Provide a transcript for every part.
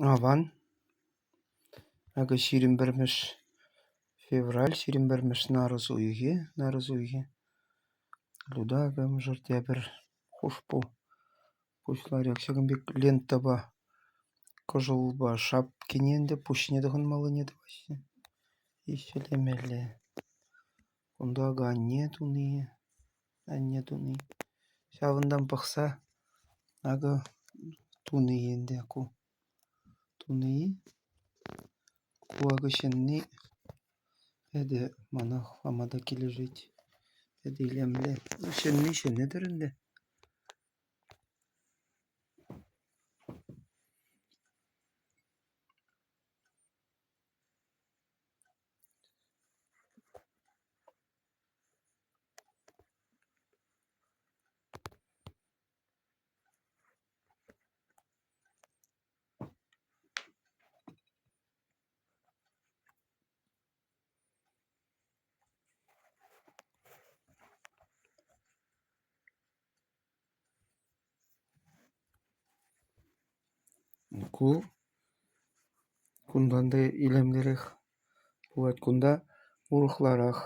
Аван. Акӑ 21-мӗш февраль, 21-мӗш нарӑс уйӑхӗ, нарӑс уйӑхӗ. Тата акӑ мӑшӑр тепӗр хушпу пуҫларӗ. Ҫакӑн пек лентӑпа, кӑшӑлпа шапкине ӗнтӗ пуҫне тӑхӑнмаллине тӑваҫҫӗ. И ҫӗлемелле. Кунта акӑ анне туни, анне туни. Ҫавӑнтан пӑхса акӑ туни ӗнтӗ ку. Туни. Ку акӑ ҫӗнни. Питӗ мана хама та килӗшет. Питӗ илемлӗ. Ҫӗнни ҫӗнӗ-тӗр ӗнтӗ. Ку кунтан та илемлӗрех пулать. Кунта урӑхларах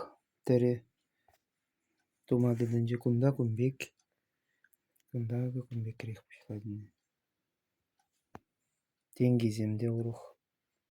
тӗрӗ тума тытӑнчӗ. Кунта кун пек, кунта акӑ кун пекрех пуҫлать ӗнтӗ. Тенкисем те урӑх.